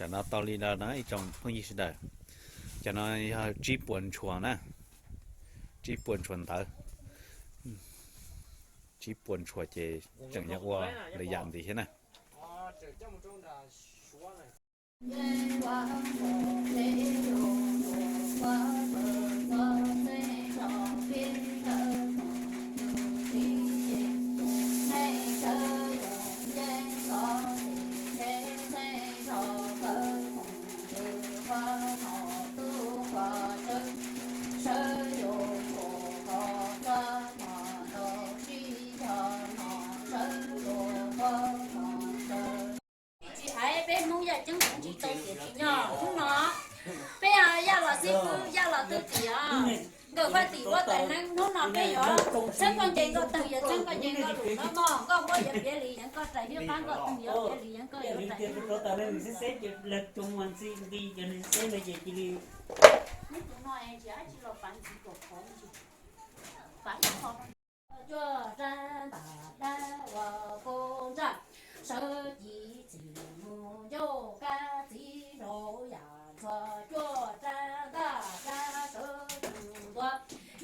Tam no tau li no na ib tsoom phooj ywg sawv daws. Cov no yog tsib puas ntshua na, tsib puas ntshua ntawv, tsib puas ntshua ces tseem yuav ua lwm yam ntxiv thiab na. Tsis hais peb Hmoob yaj ceeb kuv tsis tau tias tsis nyob hnub no. Peb yaj los xib fwb, yaj los twj tim os. Nkawm faj tim ua tais neeb hnub no peb yuav txheeb koj nce nkoj twg yuav txheeb koj nce nkoj lus no mog. Nkoj huab yuav piav li yeev koj rais, hiab qab nkoj twg yuav piav li yeev koj yuav rais. Hnub no es tsis ab tsis los pav ntxiv kom khov ntsis, pav ib qho. Cuaj rab ntaj dab ua kub ntsaj, sawv ci txim mus ncauj kab txiv nraug yam ntxhuav. Cuaj rab ntaj dab sawv toog ntua,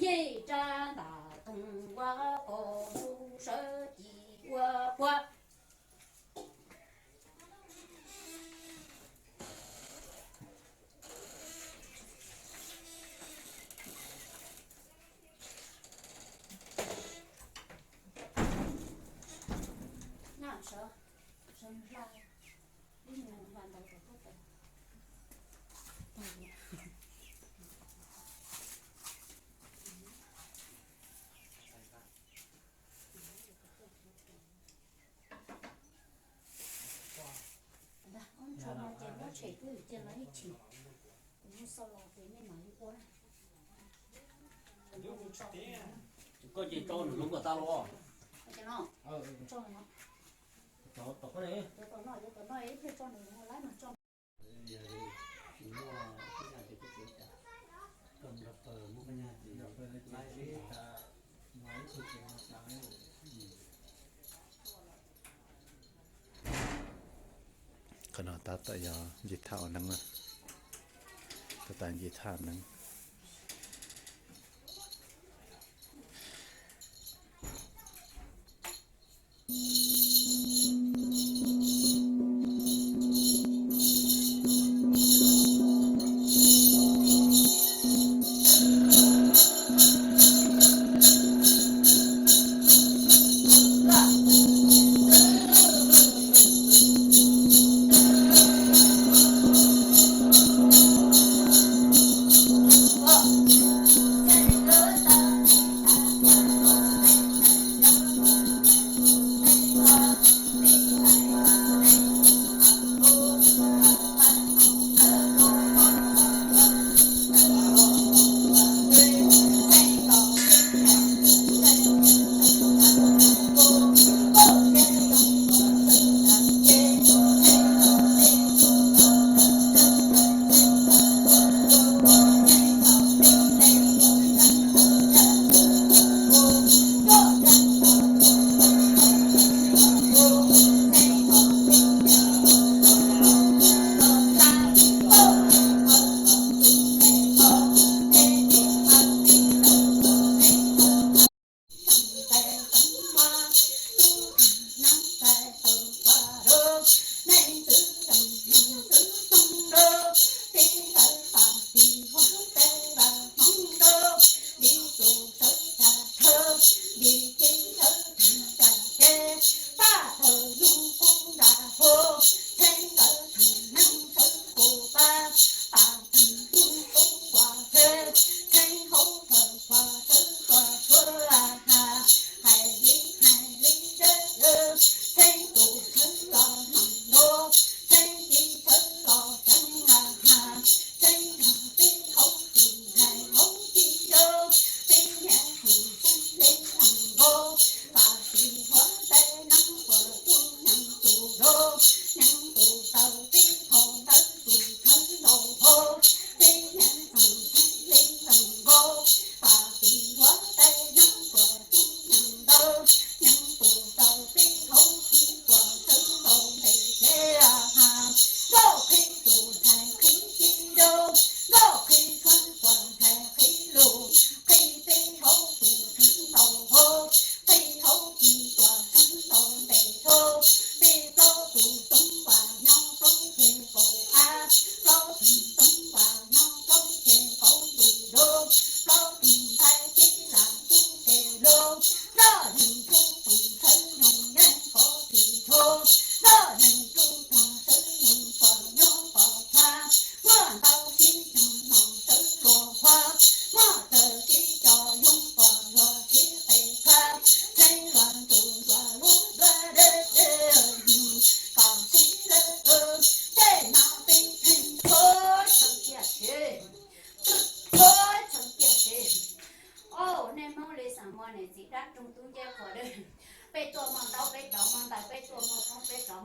yim rab ntaj toog ua kaus ntuj sawv ci ua puag. Ob ntshua no ces muab tshem twb cia no ib chim, kuv muab xauj los ces nej mam li ua na. Koj ces tso nws hluv kom tag los. Tso no, tom no, tom no ib pliag tso nws hluv lawm mas tso. Qhov no tab tom yog nce thaj ua neeb na, tab tom nce thaj neeb.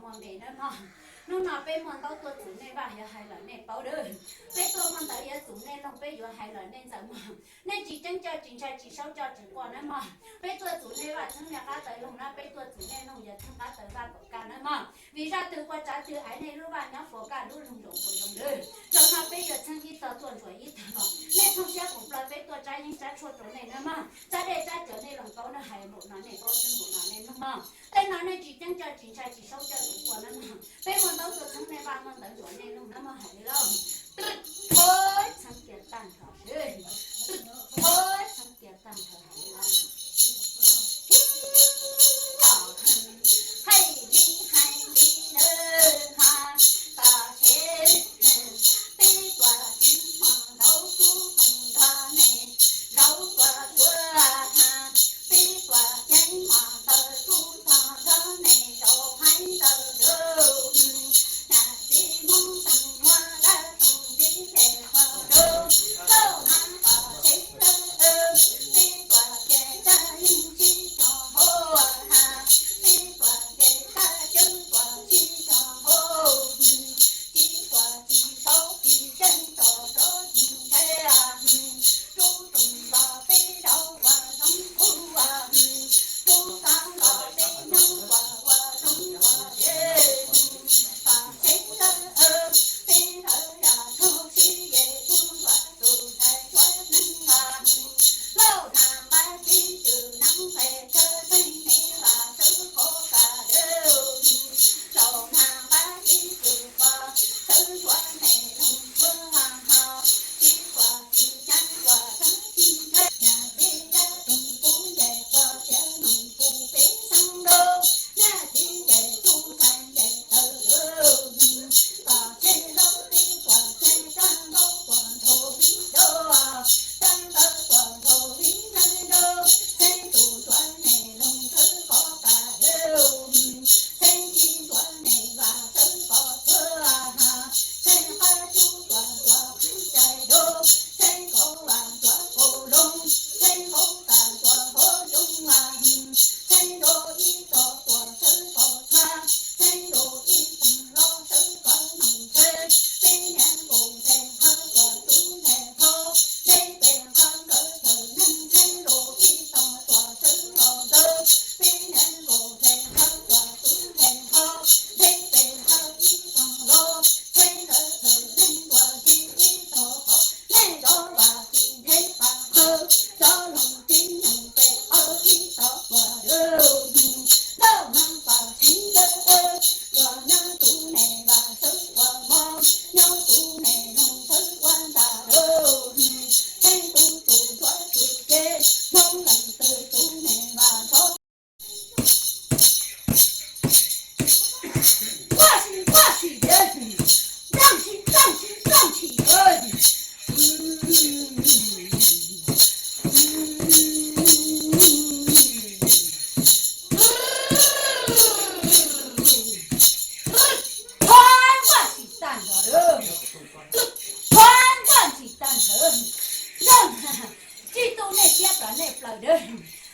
muaj npe nawb mog. Hnub no peb muaj ntaub tuaj txug nej vaj yuav hais lawm nej paub dawb. Peb tuaj muaj ntawv yuav txug nej noog peb yuav hais lawm nej ntxawm mog. Nej tsis ceeb coj tsis ntshai tsis saub coj tsis quaj nawb mog. Peb tuaj txug nej vaj txheeb nej qab taw loog na, peb tuaj txug nej noog yuav txheeb qab taw vaj kom kaj nawb mog. Vim zaj twg ua tsav twg aiv nej lub vaj nyob puas kaj lub loog zoo puas zoo dawb. Zaum no peb yuav txheeb ib tog tuaj ntsuas ib tog los, nej thooj siab koom plaws peb tuaj tsab yeeb tsab tshuaj rau nej nawb mog. Tsab dej tsab cawv nej loos kaub nawb, hais npaum no nej paub txheeb npaum no nej noog mog. Tej no nej tsis ceeb coj tsis ntshai tsis saub coj tsis quaj nawb mog. Peb muaj ntaub tuaj txheeb nej vaj, muaj ntawv ntsuas nej noog nawb mog, hais li lauj. Twb thov txheeb kiag tag nrho, twb thov txheeb kiag tag nrho, hais li lauj. Hais li hais li lawm ha, tam sim peb tuaj ceev hmo ntaus tub tog nrog nej, zaum tuaj tuaj ha, peb tuaj ceev hmo ntaus tub tog nrog nej, zaum hais ntawd lawm. Nam txiv Hmoob xeem Muas dab thoom ntxiv ces qhov rau, tau mas kom tsev lawm, peb tuaj ces tag yeej tsis tshua hauv ha, peb tuaj ces tag ceeb tuaj tsis tshua hauv, tsis tuaj tsis tau tsis tseeb tau rau tsis nthe. Rub rooj los peb zaum ua zoov kuv, rub tag los peb nyob ua ua zoov ua ze. Kom tsev lawm, peb lawv yog tug txiv es tub ntsuag tus ntxhais tsuav neeg los, lauj nam nqaij txiv txwm neeb nqes chaw txeeg me vaj txwv qhov kaj lawm, lauj nam nqaij txiv txwm qhov txwv ntsuav me loog txwv hlo hlo, tsis quaj tsis ceeb quaj txheeb tsis ntshai, yam li yam rooj kuv nce quaj siav noog kuv peb xeeb lauj, yam li nce tub ntxhais nce taw lawm, kom tsev lauj txiv quaj tsev tag ntaub quaj nrau li nrau, tag ntaub quaj nrau li nrau, txheeb tub ntsuav me loog txwv qhov kaj lawm, txheeb txiv ntsuav me vaj txwv qhov txwv hlo, txheeb qab tub tuaj tuaj qhib cai rau, txheeb qhov vaj tuaj qhov loog, txheeb qhov kaj tuaj qhov coob vaj, txheeb rau ib tog tuaj txwv qhov txhab, txheeb rau ib tog los txwv qhov noog txheb, peb niam nqus nthe qhawv tuaj tub nthe qhov, peb pem qhov nkawd tawg neeg, txheeb rau ib tog tuaj txwv qhov ntawd, peb niam nqus nthe qhawv tuaj tub nthe qhov, peb pem qhov ib tog los, txheeb nkawd tawg neeg tuaj txhib ib tog qhov, nej zov vaj tsis nthe qab qhawv, zov loog tib neeg pem qhov ib tog tuaj lawm, lauj neeg pab txiv ntawd, tuaj nyob tub me vaj txwv ua mov, nyob tub me loog txwv ua ntxa lawm, txheeb tub tub ntsuav tub cev, Hmoob leej twg tub me vaj ntxhov. Npaj tsis npaj tsis, nplooj tsis nplooj tsis nplooj tsis, thov npaj tsis tag nrho, thov npaj tsis tag nrho, tsis tu nej siab tso nej plaws dawb.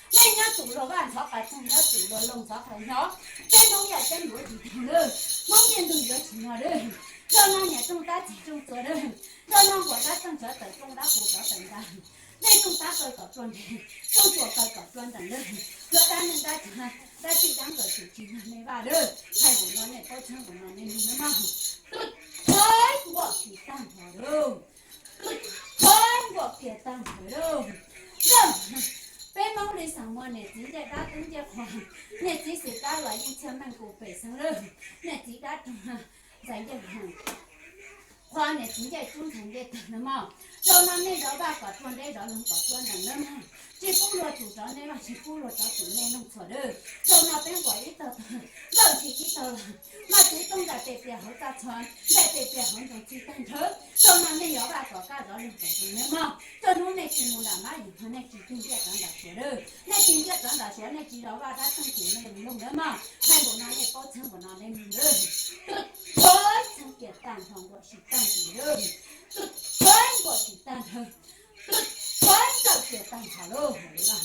Nej nyob tus luag vaj ntxhov qas txoog, nyob tus luag loog ntxhov qas nyob. Peb Hmoob yaj ceeb yuav tsis tau lawm, Hmoob ntiaj ntug yuav tsis nyog lawm. Nrog no niam rooj tab txeg rooj txua lawm, nrog no nquam dab txeeg tsov tawm rooj, dab qus tsov tawm nta. Nej rooj tab kaw kom tsua nteeg, rooj tsua kaw kom tsua nteeg lawm. Luag dab neeg dab tsav, dab txij dab nkawm tsis tsis nyog nej vaj lawm. Hais npaum no nej paub txheeb npaum no nej noog nawb mog. Thov npaj tsis tag nrho lawm, thov npaj kiag tag nrho lawm. Peb Hmoob li xeem Muas niam txiv ncej dab tub ncej qhua, niam txiv xwm kab los yeej txhiaj meej kuv pem xeeb lawm. Niam txiv dab roog ntxhais ncej qhua, niam txiv ncej tub ntxhais ncej tawg nawb mog. Zaum no nej zov vaj kom tsua ntse, zov loog kom tsua nteeg nawb mog. Tsis pub luag tsum tsov nej vaj, tsis pub luag tsov tsum nej loog txhua lawm. Zaum no peb nquam ib tog, npaj tsis ib tog los, maj txiv tooj ncaim pes plias hauv txaj txhua, ncaim pes plias hauv ntsoog txij tag nrho. Zaum no nej zov vaj kom kaj, zov loog kom zoo nawb mog. Txoj hnub nej tsis mus nram mab yim, nej tsis tig ntiaj tsav nram suav lawm. Nej tig ntiaj tsav nram suav, nej tsis zov vaj dab txeeg tsum nej loog nawb mog. Hais npaum no nej paub txheeb npaum no nej noog lawm. Thov txheeb kiag tag nrho nquam tsis tag nrho lawm. Thov nquam tsis tag nrho, thov npaj kiag tag nrho lawm.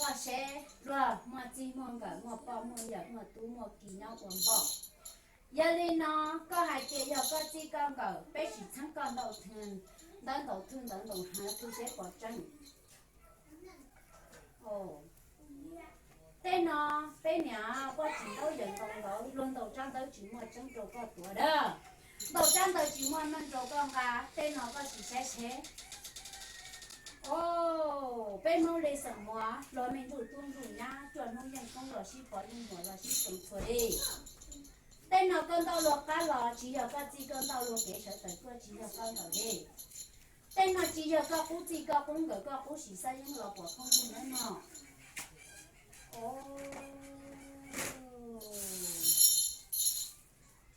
Koj seb luag muaj txij muaj nkawm, muaj poj muaj yawm, muaj tub muaj ki nyob ua npoj. Yog li no, koj hais tias yog koj txij koj nkawm, peb sim txheeb koj ntaus thwj, ntawv ntaus thwj ntawv ntaus hnav thwj seb puas tseeb. Tej no peb niam poj tsis ntaub yawm ntaus ntawv, luag ntaus tsab ntawv tsis muaj tseeb rau koj tuav dab, ntaus tsab ntawv tsis muaj neeg rau koj nqa, tej no koj sim saib seb. Peb Hmoob li xeem Muas, luag me ntsuj tub ntsuj nyab, cuaj hnub yeej koob los sib pov yeej muas los sib txoos txhua li. Tej no koj ntauj luag qab los tsis yog koj txij, koj ntauj luag kev sawv tawm tuaj tsis yog koj ntawm li. Tej no tsis yog koj qub txij koj qub nkawm, koj qub sim xab yeeb los puas khoob ntuj nyob no.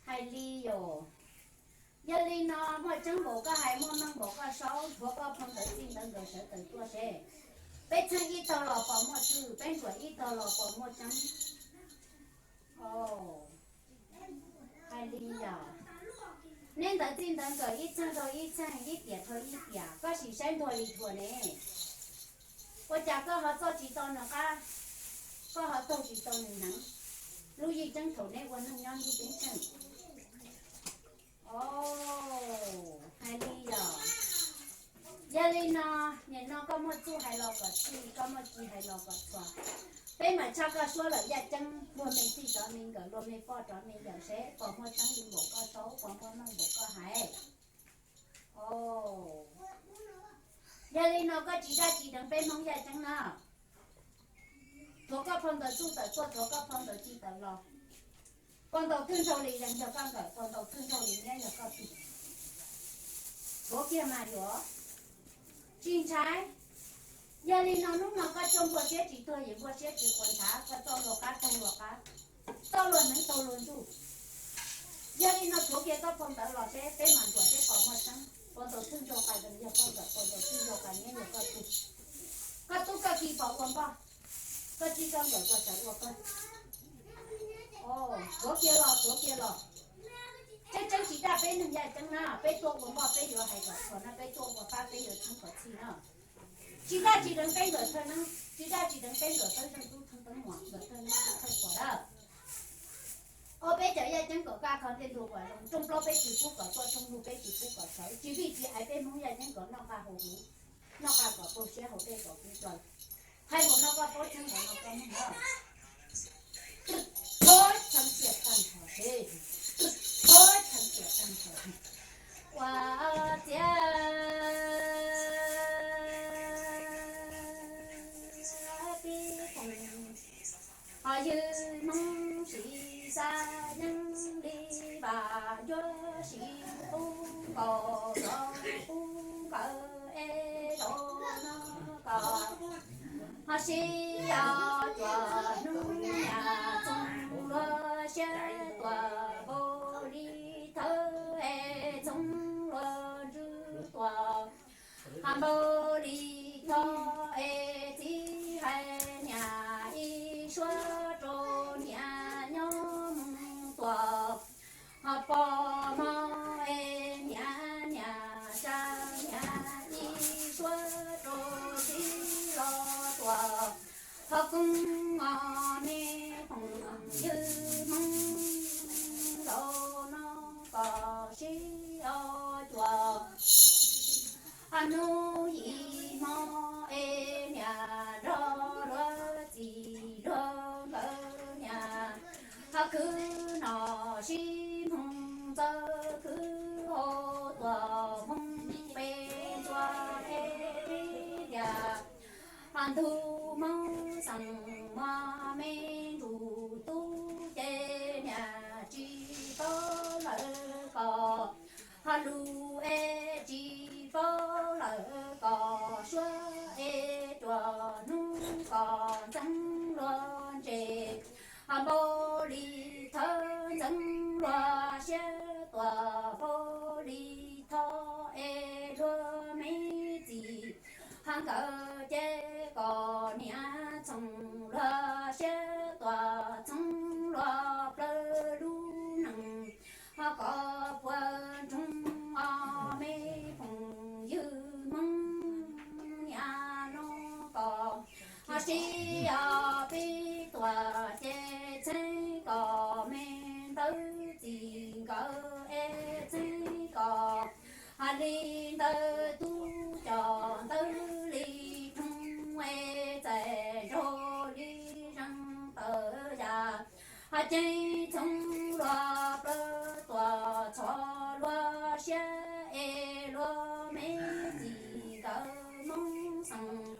Hais li yom. Yog li no muaj tseeb npaum koj hais, muaj meej npaum koj saub, thuav koj phau ntawv txij ntawv nkawm sawv tawm tuaj seb. Peb txheeb ib tog los puas muaj twj, peb ntsuam ib tog los puas muaj tseeb. Hais li yom. Neb ntawv txij ntawv nkawm ib txheej dhau ib txheej, ib tiam dhau ib tiam, koj sim saib ntuag li thuav ne. Ua cas koj ho txoj tsis tau nws qab, koj ho taug tsis tau nws hneev? Lub yij tseeb thaum neb ua neej nyob ntuj ceeb tsheej. Hais li yom. Yog li no, nim no koj muaj txuj hais los kom txhij, koj muaj ci hais los kom txhua. Peb mam tshaj koj suab lawm yaj ceeb, luag me txij rov me nkawm, luag me poj rov me yawm seb puas muaj tseeb li npaum koj saub, puas muaj meej npaum koj hais. Yog li no koj tsis daj tsis deev peb Hmoob yaj ceeb na. Thuav koj phau ntawv txuj tawm tuaj, thuav koj phau ntawv ci tawm los. Puas ntaus thwj nraug li leej yog koj nkawm, puas ntaus thwj nraug li neb yog koj tug. Thuav kiag mas yuav tsis ntshai. Yog li no hnub no koj coj npua siab tsis tuag, yim npua siab tsis quav ntshav, koj txoj luag qab taug luag qab, txoj luag hneev taug luag ntsuj. Yog li no thuav kiag koj phau ntawv los seb peb mam ntsuam seb puas muaj tseeb, puas ntaus thwj nraug qas leej yog koj nkawm, puas ntaus thwj nraug qas neb yog koj tug. Koj tub koj ki puas ua npoj, koj txij koj nkawm puas sawv ua koj. Thuav kiag los, thuav kiag los. Tseeb tseeb tsis daj peb neeg yaj ceeb na, peb tuaj ua npoj peb yuav hais kom txhua na, peb tuaj ua pab peb yuav txheeb kom txhij na. Tsis daj tsis deev peb nkawm thawj neeb, tsis daj tsis deev peb nkawm thawj zeej tub thawj teeb muam, nkawm thawj neeb tub thawj pom lawm. Ua peb cov yaj ceeb kom kaj kho ntiaj tug kom zoo, rooj plaub peb tsis pub kom tuaj, rooj lug peb tsis pub kom sawv, tsis vij tsis aiv peb Hmoob yaj ceeb kom noj qab haus huv, noj qab kom paug siab haus dej kom kub plaws. Hais npaum no koj paub tseeb npaum no koj mloog na. Ua txhiaj pib phoom, ho ywg Hmoob sis xav yeeb li vam ncuab sis qub nkaus rov qub nkawd es rau no kom ho sib o cuam hnub niam txoov luag siab tuam npaum li thawj es txoov luag ntsws tuam. Ho npaum li thawj es txiv hais niam ib suab rau niam nyob mus tuam. Ho pog hmo es niam niam tsa niam ib suab rau txiv los tuam. Ho koob o me phoom ywg Hmoob zaum no kom sib o cuam. Ho hnub yim hmo es niam nrog luag txiv luag nkawd niam ho khwv nom sib hmoo txawj khwv hau tuam hmoo pes ntua es pib tias ho ntug Hmoob xeem Muas me ntsuj tub ces niam tsis paub lawv kom ho lus es tsis paub lawv kom suab es ruam hnub kom ntxeev luag ntses. Ho npaum li thawj ntxeev luag siab tuam, npaum li thawj es luag me txiv ho nkawd ces kom niam txhoov luag siab tuam, txhoov luag plaws lub neej. Ho kom puas ntsoog os me phoom ywg Hmoob niam no. Tsis yog peb tuag ces txheeb kom me ntawv txij nkawm es txheeb kom hais li ntawd tub coj ntawv li dhoo es txais nraug li zeeg tawm yam. Hais ceeb txhoov luag plawv tuag txhos luag siab es luag me txij nkawm Hmoob xeem.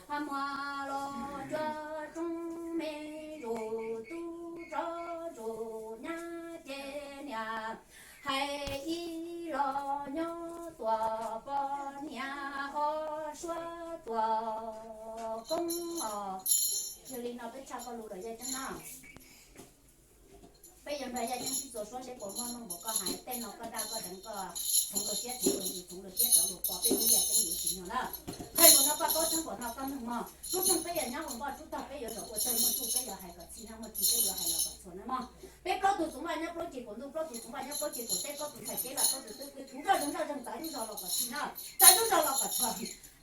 Hais muaj los cuab tsoob me ntsuj tub tsov ntsuj nyab ces niam hais ib los nyob tuaj poj niam ob suab tuaj koob os. Yog li no peb tshaj koj lus lawm Yaj Ceeb na. Peb yuav nrog Yaj Ceeb sib txuas suab seb puas muaj meej npaum koj hais, tej no koj daj koj deev koj txhoov luag siab txhoov luag ntsws txhoov luag siab rau luag pom peb Hmoob Yaj Ceeb yuav tsis nyog na. Hais npaum no koj paub txheeb npaum no koj mloog mog. Lub rooj peb yog nyob hauv npoj rub tog peb yuav zaum ua tawg muaj txuj peb yuav hais kom txhij na muaj txuj peb yuav hais los kom txhua na mog. Peb plaub tug txoov vaj nyob plaub ceg kaum ntuj plaub tug txoov vaj nyob plaub ceg kaum teb plaub tug ntxhais kev vaj plaub tug twb pw tug nroj zoov nroj zeeg txawv lub zog los kom txhij na, txawv lub zog los kom txhua.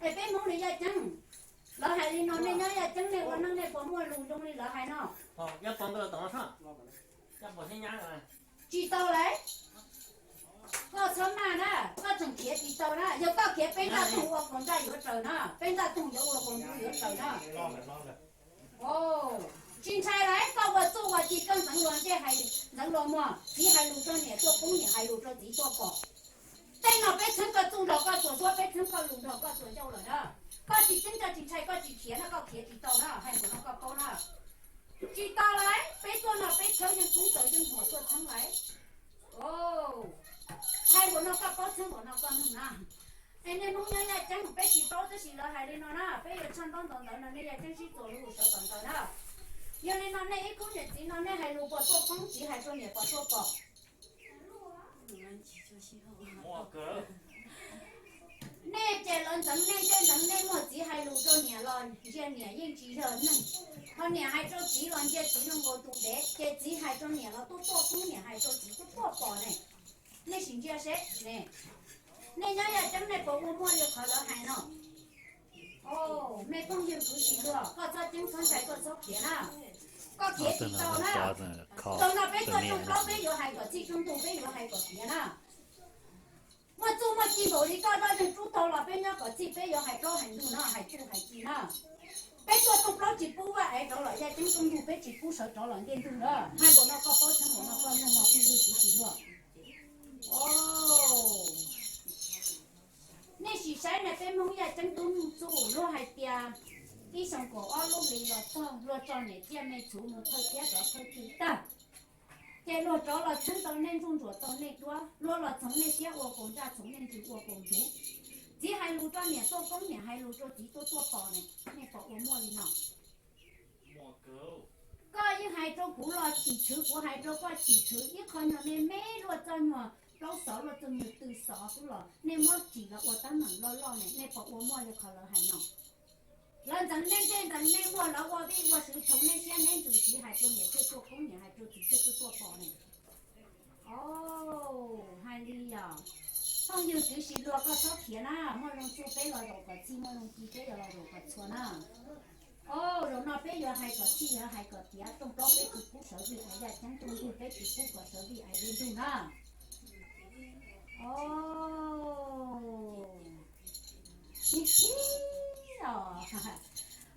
Es peb Hmoob li Yaj Ceeb, lawv hais li no nej nyob Yaj Ceeb nej ua neej nej puas muaj lus zoo li lawv hais no? Tsis tau lauj. Koj txhob maj na, koj tseem khiav tsis tau na, yog koj khiav peb ntaj toog ua kaus ntaj yuav raws na, peb ntaj toog yuav ua kaus ntuj yuav raws na. Tsis ntshai lauj, koj ua txuj ua ci koj ntxeev luag ntsej hais ntxeev luag muag, txiv hais lus rau niam tuaj poob niam hais lus rau txiv tuaj pom. Tej no peb txheeb koj txuj nrog koj txuas suab peb txheeb koj lus nrog koj txuas ncauj lawm na. Koj tsis txeeb koj tsis ntshai koj tsis khiav na koj khiav tsis tau na hais npaum no koj paub na. Tsis tau lauj, peb tuaj no peb tshawb yeej kub txawv yeej muag tuaj txheeb lauj. Hais npaum no koj paub txheeb npaum no koj mloog na. Es nej Hmoob nyob Yaj Ceeb peb tsis paub tab sis lawv hais li no na peb yuav tshaj ntaub ntawv ntawd no nej Yaj Ceeb sib txuas lus sawv kom ntawd na. Yog li no nej ib khub niam txiv no nej hais lus puas tuaj poob txiv hais rau niam puas tuaj pom? Nej ces lawv ntxeev nej ntsej ntxeev nej muag txiv hais lus rau niam los ntsia niam yeej tsis yog neeg. Ho niam hais rau txiv los ntsia txiv zoo nkaus tus dev ces txiv hais rau niam los tuaj tuaj poob niam hais rau txiv tuaj tuaj pom ne. Nej sim ntsia seb ne, nej nyob Yaj Ceeb nej puas ua muaj li qhov lawv hais no? Mej phooj ywg kwv tij hluas, koj txhob ceeb txhob ntshai koj txhob khiav na. Koj khiav tsis tau na. Zaum no peb tuaj rooj plaub peb yuav hais kom txhij, rooj ntug peb yuav hais kom tiav na. Muaj txuj muaj ci npaum li koj dab neeg rub tau los peb nyob kom txhij peb yuav hais plaub hais ntug no hais txuj hais ci na. Peb tuaj rooj plaub tsis pub vaj ev rov los Yaj Ceeb rooj ntug peb tsis pub sawv rov los ntiaj ntug na. Hais npaum no koj paub txheeb npaum no koj mloog mog phooj ywg kwv tij hluas. Nej sim saib na peb Hmoob Yaj Ceeb tub mloog txuj luag hais tias ib xyoo kaum ob lub hli los txog luag tso niam ciaj me txhuv mus thawj thiab rov thawj twg tag. Ces luag rov los txheeb tau nej ntsuj ntsuam tau nej duab, luag los txhoov nej siab ua kaus ntaj txhoov nej ntsws ua kaus ntuv. Txiv hais lus rau niam tuaj poob niam hais lus rau txiv tuaj tuaj pom ne, nej pom ua muaj li no? Koj yeej hais rau kuv los chim tshwv, kuv hais rau koj chim tshwv, ib qho nyuag me me luaj txoj nyuag plaub xov luaj txoj nyuag tw xov xwb los nej muab tsim los ua teeb meem loj loj ne, nej pom ua muaj li qhov lawv hais no? Lawv ntxeev nej ntsej ntxeev nej muag, lawv ua vij ua sw txhoov nej siab nej ntsws, txiv hais rau niam thiaj tuaj poob niam hais rau txiv thiaj tuaj tuaj pom ne. Hais li yog phooj ywg kwv tij hluas koj txhob khiav na, muaj zoo txuj peb los zaum kom txhij, muaj zoo ci peb yuav los zaum kom txhua na. Zaum no peb yuav hais kom txhij yuav hais kom tiav, rooj plaub peb tsis pub sawv vij, Yaj Ceeb rooj ntug peb tsis pub kom sawv vij hais li ntug na. Ib txhis os,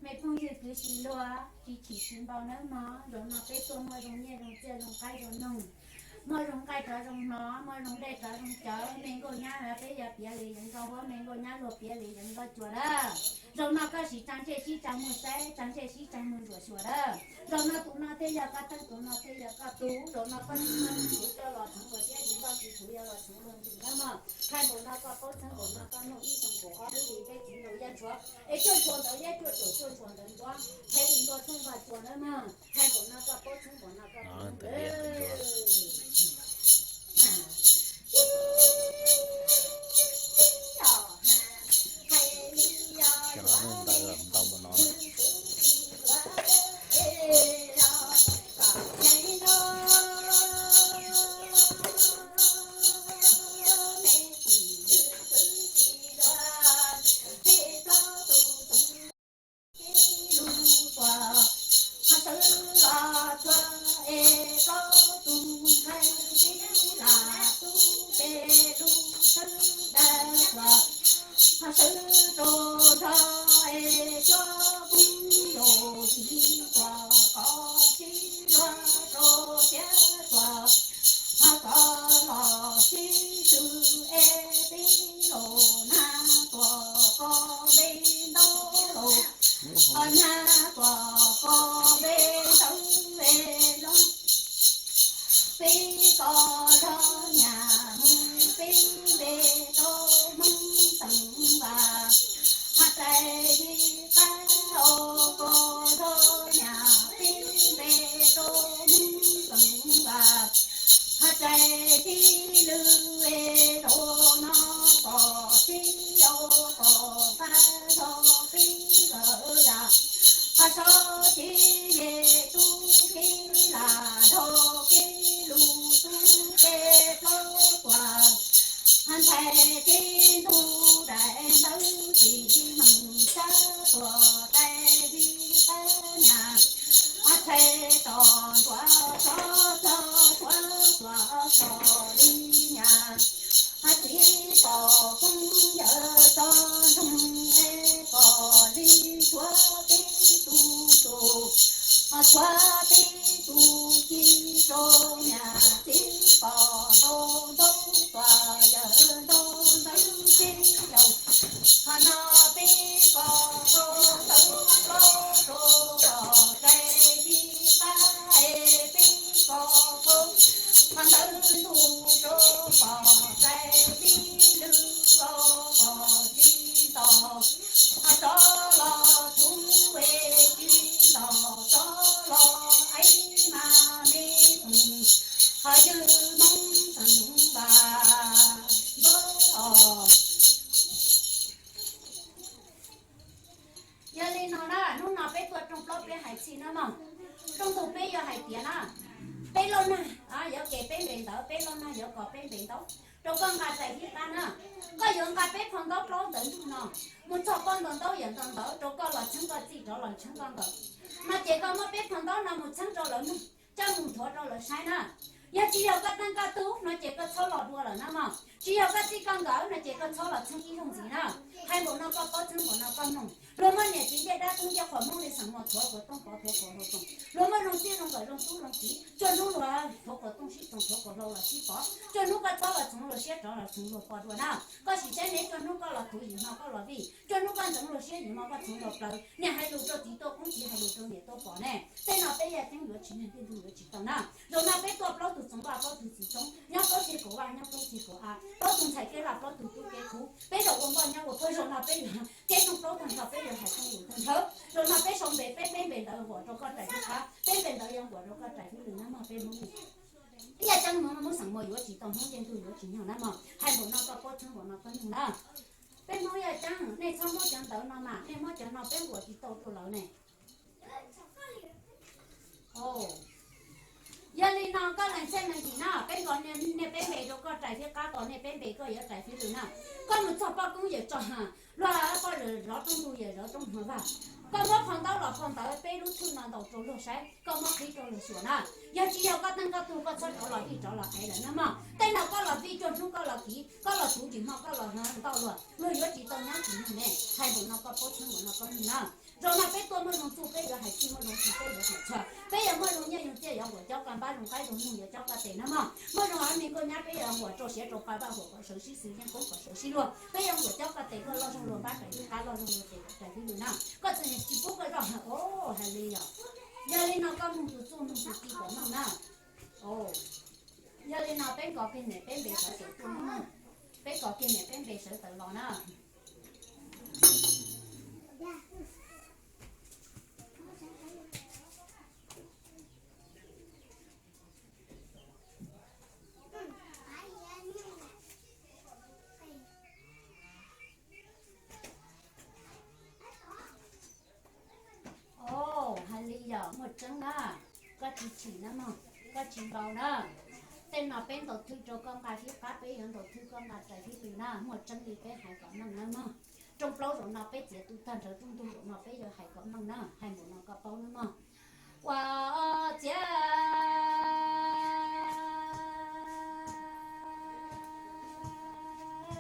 mej phooj ywg kwv tij hluas, tsis chim tsis npau nawb mog, zaum no peb tuaj muaj zoo nyiaj zoo txiaj zoo qaib zoo noog, muaj zoo nqaij rov zoo hnov, muaj zoo dej rov zoo cawv, me nkauj nyab peb yuav piav li yeev nkauj huab, me nkauj nyab luag piav li yeev nkauj cua lawm. Zaum no koj sim tsaa ntsej sib tsaa muag saib, tsaa ntsej sib tsaa muag ntsuam xyuas lawm. Zaum no tus no thiaj yog koj teej, tus no thiaj yog koj tug, zaum no koj tsis tau txhuv coj los txhoov luag siab, tsis tau txhuv yuav los txhoov luag ntsws nawb mog. Hais npaum no koj paub txheeb npaum no koj mloog, ib xyoo kaum ob lub hli peb txiv nraug Yaj Ntsuag, es cuaj ntsuag ntawd Yaj, cuaj ntsuag cuaj ntsuag ntawd Ntsuag, hais li ntua txheej Vaj Tsua nawb mog. Hais npaum no koj paub txheeb npaum no koj mloog. Cov ntawd ntau npaum no. nab pom koj peb ntawd peb los, peb koj zog nyas mus peb npe rau Hmoob Xeem Vaj. Hais tias li qab os, koj zog nyas peb npe rau Hmoob Xeem Vaj. Hais tias li lwm es rau no kom peb os, kom pab zog peb lawm yam. Hais txog kev yej tub kev lam, nrog kev lus tub kev plaub tuaj, hais ntxhais kev ntug daim ntawv tsis meem sab tuaj tais li qab nyas. Hais ntxhais tom ntuav tsov txog tshuav tuaj txog li nyas. Hais txiv pom koob yawm txog ntsoog es pom li tshuav peb tug tus, tshuav peb tug ci rau nyas. Txiv pom ntau ntau tuaj yawm ntau ntau tsis yau. Hais no peb koj ntau ntau rau kom tais li qab es peb koj ntawv ntug rau kom tais li lwm los kom tsis nto. Hais rov los txhuv es tsis nto, rov los ev mas me tus, hais yog Hmoob Xeem Vaj npawg os. Yog li no na, hnub no peb tuaj rooj plaub peb hais txhij na mog. Rooj ntug peb yuav hais tias na, peb loj nag yuav kem peb npe ntawv, peb loj nag yuav kom peb npe ntaub rau koj nqa rais fij qab na. Koj yuav nqa peb phau ntaub plaub ntawv ntug no mus txog poj ntaub ntawv yawm ntawv ntawv rau koj los txheeb koj txij, rov los txheeb koj nkawm. No ces koj muab peb phau ntaub no mus txheeb rau lawv mloog, coj mus nthuav rau lawv saib na. Yog tsis yog koj teej koj tug no ces koj txhob los dua lawm na mog. Tsis yog koj txij koj nkawm no ces koj txhob los txheeb ib zaug ntxiv na. Hais npaum no koj paub, txheeb npaum no koj mloog. Luag muaj niam txiv ncej dab tub ncej qhov Hmoob li Xeem Muas Thuav Kuam Tooj Pov Thuav Kuam Hlau Toom. Luag muaj zoo txij zoo nkawm zoo tub zoo kiv, cuaj hnub luag Thuav Kuam Tooj sib txoos, Thuav Kuam Hlau los sib pov. Cuaj hnub koj txhob los txhoov luag siab, rov los txhoov luag poj dua na. Koj sim saib ne, cuaj hnub koj los thuv yim no koj los vij, cuaj hnub koj ntxoov luag siab yim no koj txhoov luag plaws. Niam hais lus rau txiv tuaj koob, txiv hais lus rau niam tuaj pom ne. Tej no peb yaj ceeb yuav tsis neeg, tej ntug yuav tsis tau na. Zaum no peb tuaj plaub tug txoov vaj, plaub tug txoov txoob, nyob plaub txij kaum vaj, nyob plaub txij kaum av, plaub tug ntxhais kev laj, plaub tug tub kev khuv. Peb zaum ua npoj nyob ua puag, zaum no peb yuav keb rooj plaub tag nrho, peb yuav hais rooj lus tag nrho. Zaum no peb sau npe, peb peb npe ntawv nquam rau koj rais fij qab, peb npe ntawv yuav nquam rau koj rais fij lwm na mog peb Hmoob. Yaj ceeb Hmoob, Hmoob Xeem Muas yuav tsis tau, Hmoob ncej ntug yuav tsis nyog na mog. Hais npaum no koj paub, txheeb npaum no koj mloog na. Peb Hmoob yaj ceeb, nej txhob muab cov ntawv no mas, nej muab cov no peb nquam tsis tau rau lawv ne. Yog li no koj lees txheej lees dim na, peb nkaus niaj peb npe rau koj rais fij qab, kom niaj peb npe koj yuav rais fij lwm na. Koj mus txog poj koob yawm tso, luag poj yawm zov rooj ntug, yawm zov rooj hnyuv vaj. Koj muab phau ntaub los phau ntawv, peb lub thwj no ntaus rau luag saib, koj muab qhib rau luag xyuas na. Yog tsis yog koj teej koj tug, koj txhob rov los vij rov los qev lawm na mog. Tej no koj los vij cuaj hnub koj los kiv, koj los tuv tsis hmo koj los ntau luag, luag yuav tsis tau nyab tsis neeg ne. Hais npaum no koj paub, txheeb npaum no koj mloog na. Zaum no peb tuaj muaj zoo txuj peb yuav hais txij, muaj zoo txuj peb yuav hais txhua, peb yuav muaj zoo nyiaj zoo txiaj yuav nquam cob koj npab, zoo qaib zoo nyoog yuav cob koj tes na mog. Muaj zoo av me nkauj nyab peb yuav nquam rau siav rau qab vaj huam kom sawv sib xws, yeej koob kom sawv sib luag, peb yuav nquam cob koj tes, koj loj zoo luag npab rais fij qab, loj zoo luag tes rais fij lwm na. Koj txawm tsis pub koj zoj, hais li yog. Yog li no koj mloog tus txuj mloog tus ci kom mloog na. Yog li no peb nkos kiag niam peb npe sawv tawm tuaj na. Peb nkos kiag niam peb npe sawv tawm los na. Os, hais li yog muaj tseeb na, koj tsis chim na mog, koj tsis npau na. Tej no peb ntaus thwj rau koj nqa fij qab, peb yuav ntaus thwj koj nqa rais fij lwm na, muaj tseeb li peb hais kom meej na mog. Rooj plaub zaum no peb txiav tu tag nrho, rooj ntug zaum no peb yuav hais kom meej na, hais npaum no koj paub na mog. Ua txiav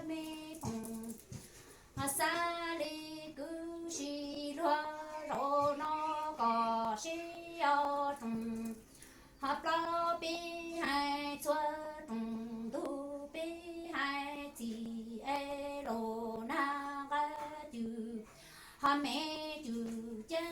me foom, xav li kwv tij luag zaum no kom sib o roog. Ho plaub peb hais txhua rooj, ntug peb hais txij es los nag nqaj cwm, ho me cwm cia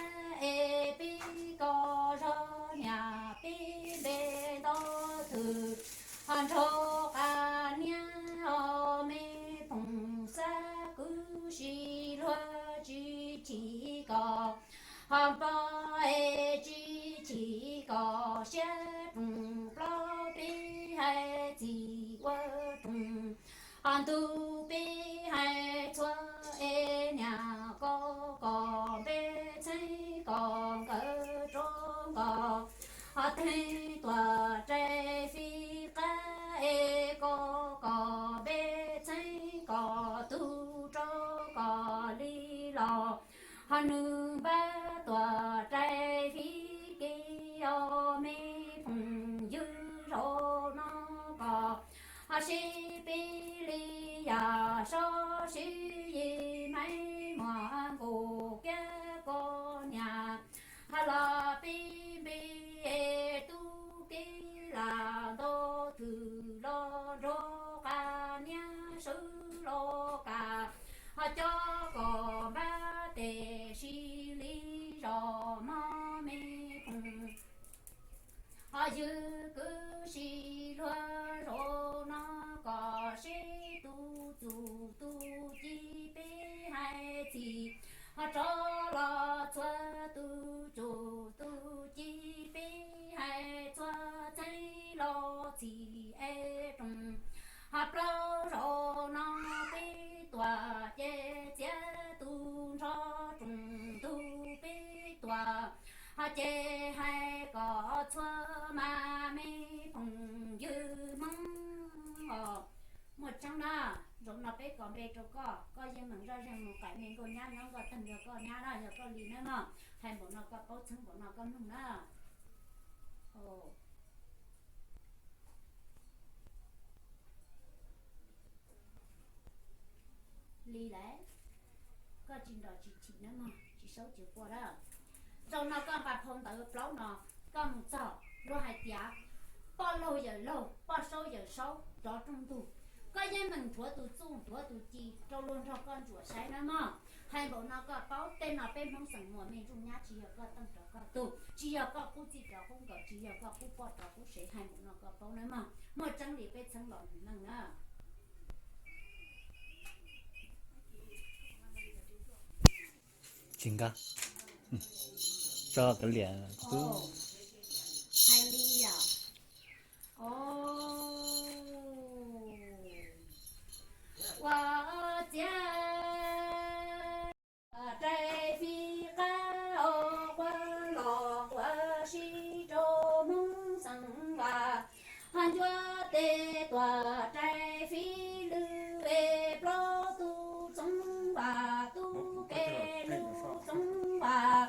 Ho npog es tsis chim kom siab roos plaub peb hais txim ua roos. Ho ntuj peb hais txhua es niam ko kom npej txheeb kom nkawd rov nkos. Ho teeg tuam rais fij qab es ko kom npej txheeb kom tug rov kom li los. Ho nws npaj tuam rais fij kev os me phooj ywg zaum no kom ho sib pib li yam sob sib yig Maiv Muas nkaus kiab koj niam. Ho los pib npis tub kev lam ntaus thwm los nrog qab niab sawv los kam. Ho coj kom npaj tes sib li zos mog me phooj. Ho ywg kwv sij luag zaum no kom sib tu txuj tu ci peb hais txim. Ho rov los txhua tu txuj tu ci peb hais txhua txheeb los txim es roos. Ho plaub zaum no peb tuam ces txiav tu nrho roos ntug peb tuam. Ho ces hais kom txhua mas me phooj ywg Hmoob os. Muaj tseeb na, zaum no peb kos npe rau koj, koj yeej meem zoj zeeg mus qaim me nkauj nyab nyob nkoj tag yog koj nyab na, yog koj li na mog. Hais npaum no koj paub txheeb npaum no koj mloog na. Li lawm, koj tsis nrog tsis chim na mog, tsis saub tsis quaj lawm. Zaum no koj nqa phau ntawv plaub no, koj mus txog luag hais tias poj laug yawm laug, poj saub yawm saub rov rooj ntug. Koj yeej meem nthuav tus txuj nthuav tus ci rau luag nrog koj ntsuam saib na mog. Hais npaum no koj paub, tej no peb Hmoob xeem Muas me ntsuj nyab, tsis yog koj teej rov koj tug, tsis yog koj qub txij rov qub nkaus, tsis yog koj qub poj rov qub sev, hais npaum no koj paub na mog. Muaj tseeb li peb txheeb los mus neej na. Tsis nkag. Tso kav liam. Hais li yom. Ua txiav rais fij qab os, ua los ua si rau Hmoob xeem Vaj. Ho ncuav tes tuam rais fij lwm es plaub tug Txoov Vaj, tub kev lub Txoov Vaj.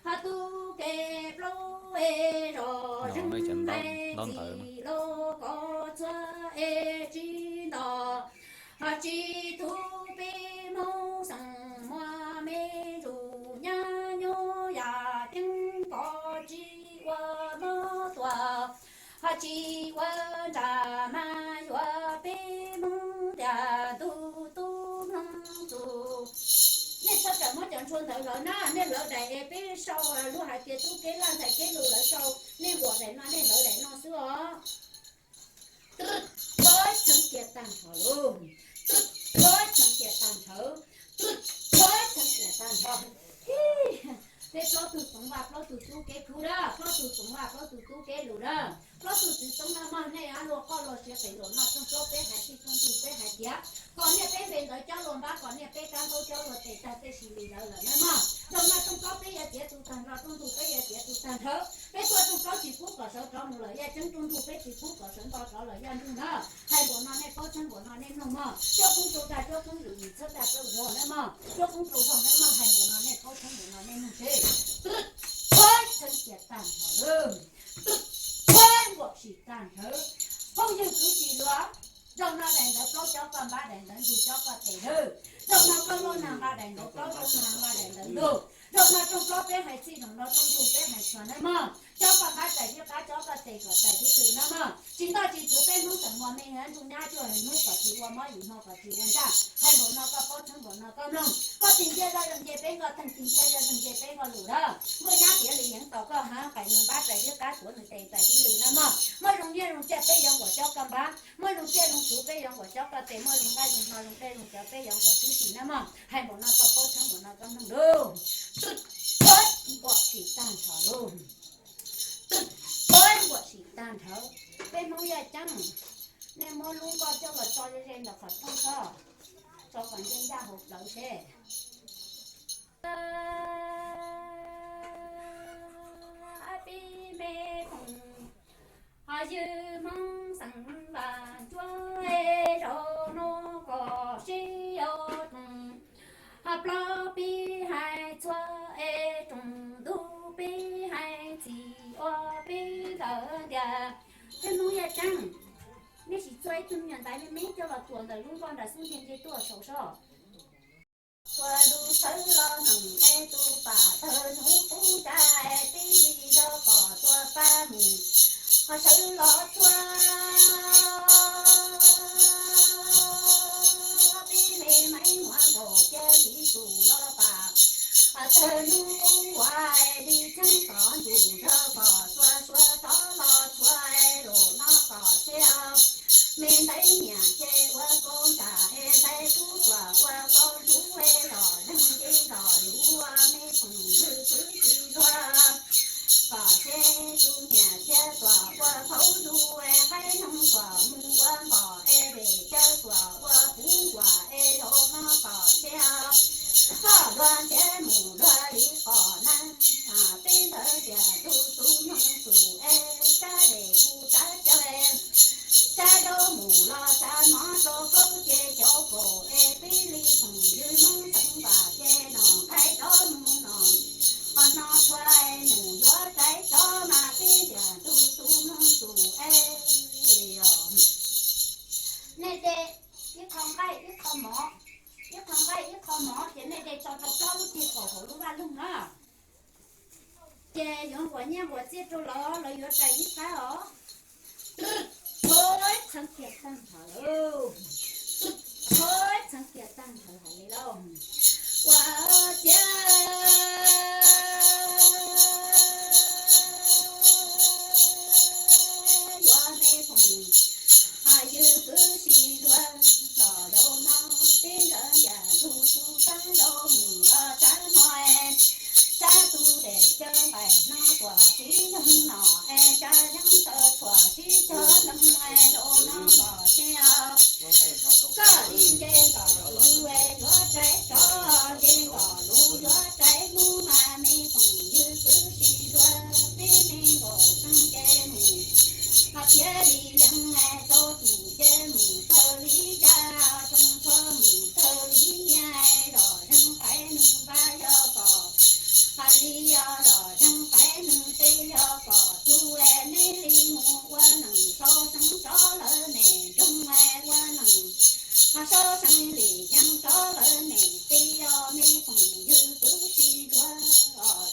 Ho tub kev plaub es zos zeeg hais txim los koj txhua es tsis nto. Ho tsis thub peb Hmoob xeem Muas me ntsuj nyab nyob yam ceeb koj tsis ua mob tuaj. Ho tsis ua ntsa mas yuav peb Hmoob tias ntug tub mloog txuj. Nej txhob tsam muab cov ntshua ntawd hlawv na, nej hlawv daim es peb sau lub hais tias tub kev laj ntxhais kev lus lawv sau, nej huam daim no nej hlawv daim no xwb os. Tub pab txheeb kiag tag nrho lauj, tub pab txheeb kiag tag nrho, tub pab txheeb kiag tag nrho. Peb plaub tug Txoov Vaj plaub tug tub kev khub dab, plaub tug Txoov Vaj plaub tug tub kev lus dab, plaub tug txiv txoob na mog. Nej luag qoj luag siav qis nraum no rooj plaub peb hais txij rooj ntug peb hais tias kom niaj peb npe ntawv cob luag npab, kom niaj peb kab ntaub cob luag tes tag tej si li ntawd lawm na mog. Zaum no rooj plaub peb yuav txiav tus tag nrho, rooj ntug peb yuav txiav tus tag nrho. Peb tuaj rooj plaub tsis pub kom sawv rov mus lawm yaj ceeb, rooj ntug peb tsis pub kom sawv nto rov lawm yaj ntuj na. Hais npaum no nej paub txheeb npaum no nej mloog mog. Cuab koob rau dag, cuab koob zwm yim, txhawb dag txhawb zog na mog. Cuab koob rau zog na mog, hais npaum no nej paub txheeb npaum no nej mloog seb. Tub pab txheeb kiag tag nrho lawm, tub pab npaum si tag nrho. Phooj ywg kwv tij luag, zaum no daim ntawv plaub cob koj npab, daim ntawv ntug cob koj tes lawm. Zaum no koj muaj nag nqa daim ntawv plaub, muaj nag nqa daim ntawv ntug. Zaum no rooj plaub peb hais txij, zaum no rooj ntug peb hais txhua na mog. Cob koj npab txais thiab qab, cob koj tes kom txais thiab lw na mog. Tsis ntoj tsis txhuv peb Hmoob xeem Muas me ntsuj nyab cuag hais Hmoob kom tsis ua mob yim hmo, kom tsis ua ntsaj. Hais npaum no koj paub txheeb npaum no koj mloog. Koj tig nciaj zoj zoo nce peb nkoj teeg, tig nciaj zoj zoo nce peb nkoj lus dab. Nkauj nyab tiav li yeev taus koj ha, qaim nws npab txais thiab qab, tuav nws tes txais thiab lw na mog. Muaj zoo nyiaj zoo txiaj peb yuav nquas cob koj npab, muaj zoo txiaj zoo txhuv peb yuav nquas cob koj tes, muaj zoo nqaij zoo hno zoo dej zoo cawv peb yuav nquas tub si na mog. Hais npaum no koj paub txheeb npaum no koj mloog lauj. Tub pab tag nrho lauj. Peb nquam sim tag nrho, peb Hmoob Yaj Ceeb, nej muab lub nkoj coj los tso ze ze ntawm qhov rooj tso, tso kom ncaj ncaj hauv plawv seb. Pib me phoom, ho ywg Hmoob xeem Vaj Ntsuab es zaum no kom sib yos roos, ho plaub pib hais txhua es tsoom ntuj pib hais txhis ua pib lawm tias, peb Hmoob Yaj Ceeb, nej sim txua ib tug me nyuam ntaiv me me coj los tuam ntawm lub nkoj nram xub ntiag nce tuaj saud sob. Txhua lub sawv los noog es tus pam tawg hnub qub ntsa es pib li zog kom tua pab mus, ho sawv los txhua pib me maiv muab nkaus cia li tus los pam tawg hnub qub ua es li txheeb tov ntus zog kom tua txhua tov los txhua es los no kom txhia me ntaiv nyiam ces ua koob ntsam es ntaiv kub tuam ua koob ntsuv es los zeeg li los luv ua me phoom ywg kwv tij luag kom txhia tus nyiam cia tuam ua thaub ntuj es qaib noog kom mus ua nqos es vem caw tuam ua puv nkuas es los no kom txhia koj luag ntiav mus luag li qos na. Peb ntawd tias tus tus noog tus es sab dej kuj sab cawv es sab zaub mus los sab mov rau plaub ces cov kaum es pib li phoom ywg Hmoob xeem Vaj ces no nqaij rov mus no, qhov no txhua es mus yuav rais rov mas peb tias tus tus noog tus es nej de ib qho nqaij ib qho mov, ib qho nqaij ib qho mov ces nej de tso rau plaub lub ceg kaum hauv lub vaj loog na. Ces yuav nquas nyiaj nquas txiaj rau lawv, lawv yuav rais ib qab os. Thov txheeb kiag tag nrho lawm, thov txheeb kiag tag nrho hais li lauj. Ua ciav yuav me phoom, hais ywg kwv tij luag los zaum no peb ntawd yam ntug tus sab zaub mus los sab hmo es sab tus dej cawv nqaij no tuam sib nug no es sab yeeb taw tuam sib cog leej es zaum no los tsev os. Koj li nce kom luv es yuav rais rov, nce kom luv yuav rais mus mas me phoom ywg kwv tij luag peb me nkaum xeeb ces mus, ho thiaj li yeej es rau tus ces mus tawg li cas, tsoos tsho mus tawg li niag es los zeeg qaiv nws npaj yog kom, hais li yog los zeeg qaiv nws tej yog kom tus es nej li mus ua neeg sau seev rov lawv niam nroog es ua neeg, ho sau seev li yeej rov lawv niam tij os me phoom ywg kwv tij luag.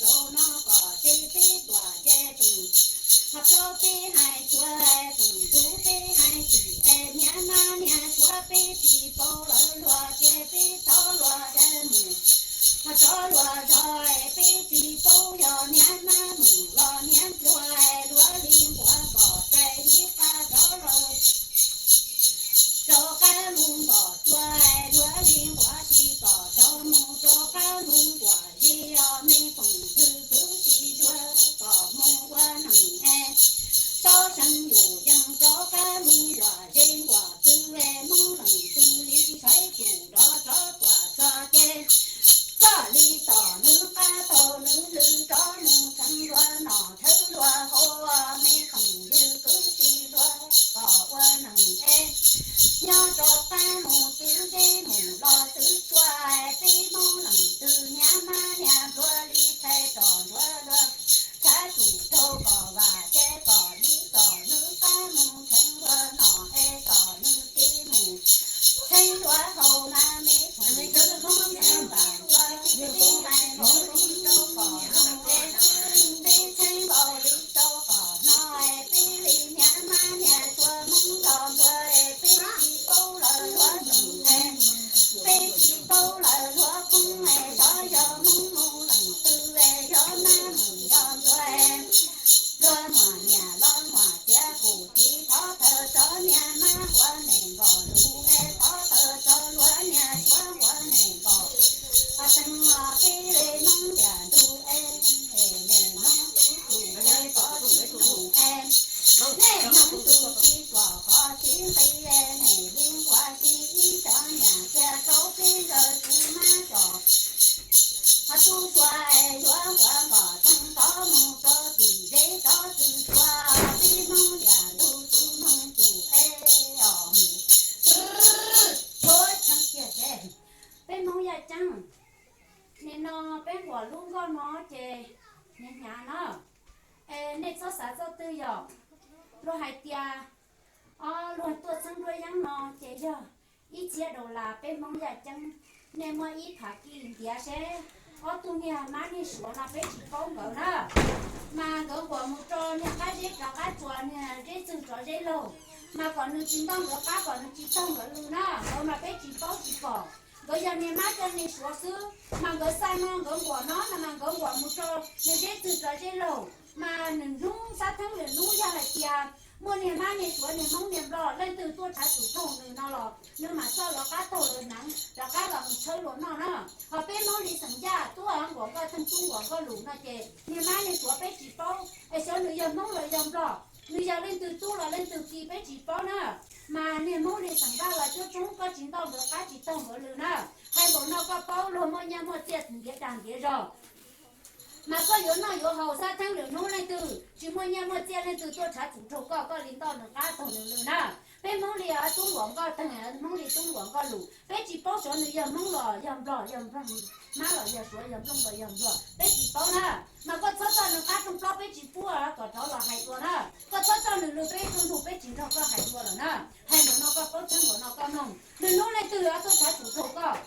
Zaum no kom tsev peb tuam ces tsoom, ho plaub peb hais txhua, tsoom ntuj peb hais txim es niag mab niag suav peb tsis paub lawv luag ces peb rov luag zog mus, ho rov luag zog es peb tsis paub yog niag mab mus los niag pluag es luav li nquav kom rais li qab rov los rov qab mus kom cuag es luav li nquav tsis kom rov mus rov qab mus nquam zis os me phoom ywg kwv tij luag kom mus ua neeg es sau seev yus yeej rov qab mus nquam zis nquam tw es Hmoob leej twg li saib tsum rov rov tuam txog ces koj li tom nws qab tau nws lwm rov mus txheeb luag nom thawb luag hauv me phoom ywg kwv tij luag kom ua neeg es nyob rov qab mus txwv zeb mus los txwv tsua es peb Hmoob leej twg niag mab niag pluag li txhais tsom nruab luag saib tsum rau kom vam ces kom li tom nws qab mus txheeb luag nom es kom nws tib mus txheeb luag hauv na me phoom ywg Hmoob nyob vam nruab li tib hais hauv li rau kom zoo es peb txheeb npaum li rau kom no es peb li niag mab niag tsua Hmoob nrog nruab es peb tsis paub lawv luag zoo es peb tsis paub lawv luag qoob es xyov yog Hmoob mus leej twg es yog mab mus yog nruab es luag muaj nyiaj los muaj txiaj kuj tsis thov thawj tso niag mab ua neeg nkaus lus es thov thawj tso luag niag tsua ua neeg nkaus. Ho tseem los peb li Hmoob tiam ntuj es, es neeg hnyav hnyav na. Es nej txhob xav txoj twg yog luag hais tias ob luag tuaj txheeb nruab yeeb no ces yog ib txhiab dollar peb Hmoob yaj ceeb. Nej muab ib phav kis ntiav seb ob tug niag mab niag suav no peb tsis paub nkawd na. Mas nkawd nquam mus rau niag qab zeb rov qab tsuas niag zeb txwg rov zeb laug, mas kom nws tsis ntau nkawd qab kom nws tsis taug nkawd lw na, nkawd mas peb tsis paub tsis pom. Nkawd yog niag mab coj niag suav xwb, mas nkawd xa no nkawd nquam no no mas nkawd nquam mus rau niag zeb txwg rov zeb laug, mas nws hnub sab theeb lwm hnub yog hais tias muaj niag mab niag suav niag Hmoob niag Nplog leej twg tuaj rhav tsum raug nws no los nws mam txawj rov qab taug lawv hneev rov qab los mus tshawb luag noj na. Ho peb Hmoob li xeem Yaj tub nquam nkoj theej tub nquam nkoj lus no ces niag mab niag suav peb tsis paub es xyov nws yog Hmoob los yog Nplog, nws yog leej twg tub los leej twg ki peb tsis paub na. Mas niag Hmoob li xeem Vaj los cuab tshoob koj tsis ntau nkawd qab tsis taug nkawd lw na. Hais npaum no koj paub luag muaj nyiaj muaj txiaj ntiav dag ntiav zog. Mas koj yuav noj yuav haus sab theeb lwm hnub leej twg tsis muaj nyiaj muaj txiaj leej twg tuaj rhav tsum raug koj, koj li ntoj nws qab taug nws lw na. Peb Hmoob li tub nquam nkoj theej, Hmoob li tub nquam nkoj lus, peb tsis paub xyov nws yog Hmoob los yog Nplog, yog Nplog, mab los yog suav, yog Nplooj los yog Nplog, peb tsis paub na. Mas koj txhob txoj nws qab rooj plaub peb tsis pub kom rov los hais dua na. Koj txhob txoj nws lw peb rooj ntug peb tsis nrog koj hais dua lawm na. Hais npaum no koj paub txheeb npaum no koj mloog, lwm hnub leej twg tuaj rhav tsum raug koj,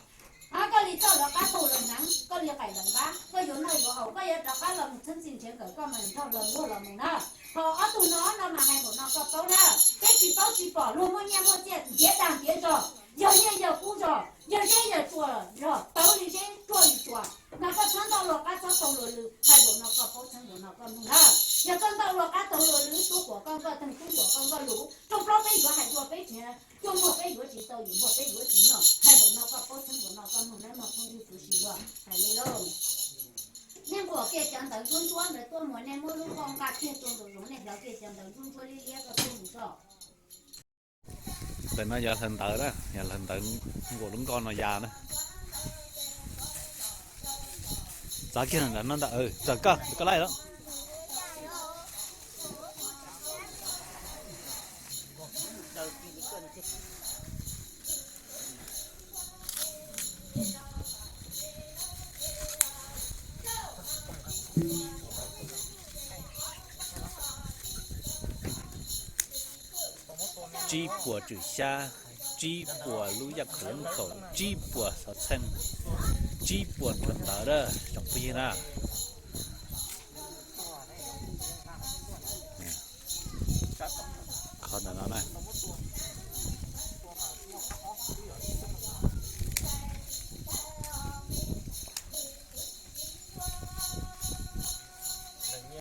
koj li txawj rov qab taug lawv hneev, koj li qaim lawv npab, koj yuav noj yuav haus, koj yuav rov qab los mus txheeb txim nrhiav nkawm koj mas nrog luag los mus na. Ho ob tug no no mas hais npaum no koj paub na. Peb tsis paub tsis pom, luag muaj nyiaj muaj txiaj ntiav dag ntiav zog, yog nyiaj yog kub zog, yog zeb yog tsua zog, tawv li zeb ruaj li tsua. Mas koj txhob ntau luag qab txhob taug luag lw, hais npaum no koj paub txheeb npaum no koj mloog na. Yog koj ntau luag qab taug luag lw, tub nquam koj nkoj theej tub nquam koj nkoj lus, rooj plaub peb yuav hais dua peb tsis, cuaj muag peb yuav tsis tau, yim muag peb yuav tsis noj, hais npaum no koj paub txheeb npaum no koj mloog na mog phooj ywg txhua tus. Hais li lauj. Nej nquam kiag cov ntawv ntsuab ntsuab ntawd tuaj mus, nej muab lub nkoj nqa kiag rau nraum zoov, nej hlawv kiag cov ntawv ntsuab ntsuab liab liab koj tuaj mus tso. Ntawm no yog hlawv ntawv na, yog hlawv ntawv nkuam lub nkoj no ya na. Txav kiag ntawm no ntag, txawm koj, koj laij lawm. Tsib puas tswm xyab, tsib puas lub yaj khaum lub kaum, tsib puas xov txheej, tsib puas nrhuav ntawv na, tsoom phooj ywg na. Qhov ntawm no na,